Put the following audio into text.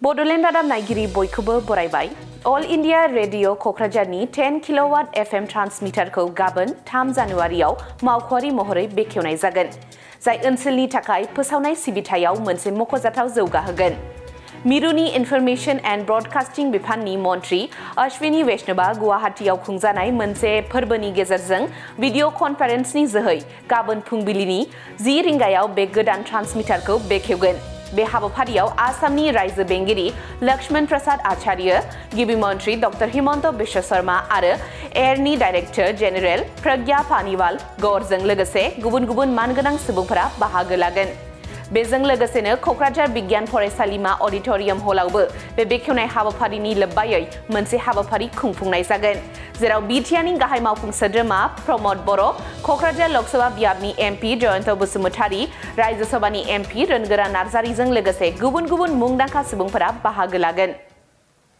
बड'लेण्ड रादाब नायगिरि बयखौबो बरायबाय। अल इंडिया रेडियो क'क्राझारनि 10 किलोवाट FM ट्रान्समिटारखौ गाबोन 3 जानुवारियाव मावख'आरि महरै बेखेवनाय जागोन, जाय ओनसोलनि थाखाय फोसावनाय सिबिथायाव मोनसे मख'जाथाव जौगाहोगोन। मिरुनि इनफरमेशन एन्ड ब्रडकास्टिं बिफाननि मन्थ्रि अश्विनी वैष्णवआ गुवाहाटीआव खुंजानाय मोनसे फोरबोनि गेजेरजों भिडिअ कनफारेन्सनि जोहै गाबोन फुंबिलिनि 10 रिंगायाव बे गोदान ट्रान्समिटारखौ बेखेवगोन। बे हाबाफारियाव आसामनि रायजो बेंगिरि लक्ष्मण प्रसाद आचार्य, गिबि मन्थ्रि डक्टर हिमन्त बिश्व शर्मा आरो एयारनि डाइरेक्टर जेनेरेल प्रज्ञा पानिवाल गौरजों लोगोसे गुबुन गुबुन मानगोनां सुबुंफोरा बाहागो लागोन। बेजों लोगोसेनो क'क्राझार बिगियान फरायसालिमा अडिटोरियम हलावबो बे बेखेवनाय हाबाफारिनि लोब्बायै मोनसे हाबाफारि खुंफुंनाय जागोन, जेराव बिटिआरनि गाहाय मावफुं सोद्रोमा प्रमद बर', क'क्राझार लकसभा बियाबनि MP जयन्त बसुमतारी, रायजो सभानि MP रोनगोरा नार्जारिजों लोगोसे गुबुन गुबुन मुंदांखा सुबुंफोरा बाहागो लागोन।